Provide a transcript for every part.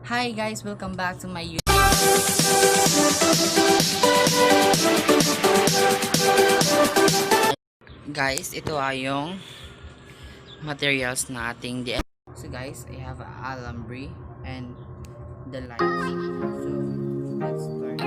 Hi guys, welcome back to my YouTube. Guys, ito ay yung materials na ating DIY. So guys, I have a alambre and the lights. So, let's start.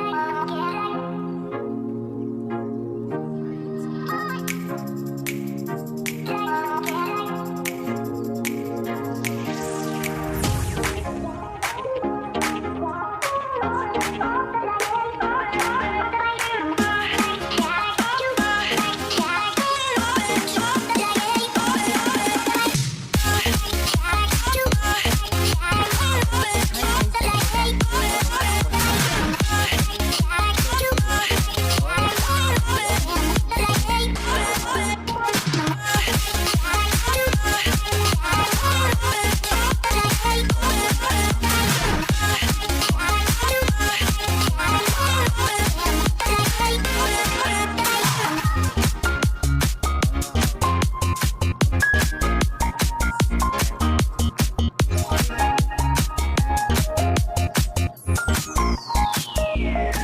Yes.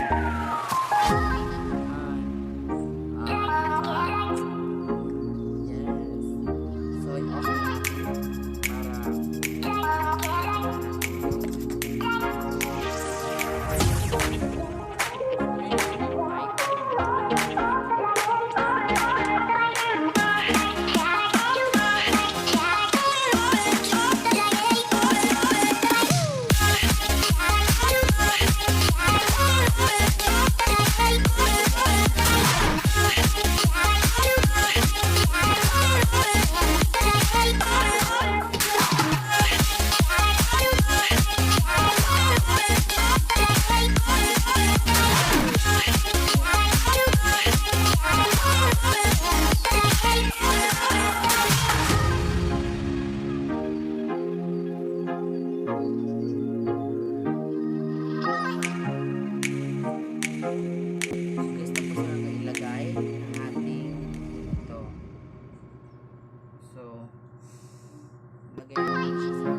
So, i-off na natin para So guys, tapos na natin ilagay ang ating ito. So, lagay natin siya sa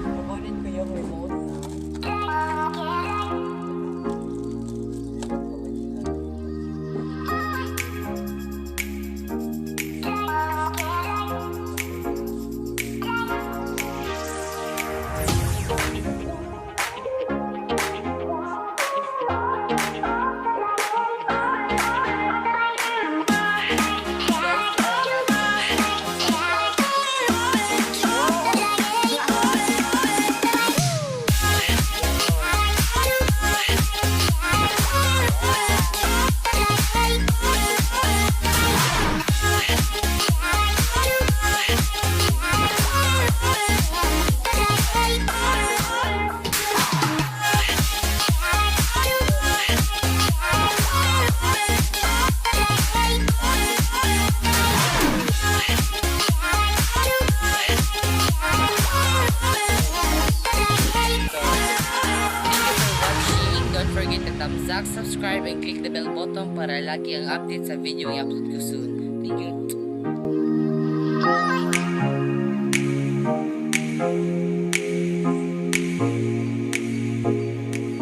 Kukunin ko yung remote na. So, thank you for watching. Don't forget to thumbs up, subscribe, and click the bell button para lagi ang update sa video i-upload ko soon.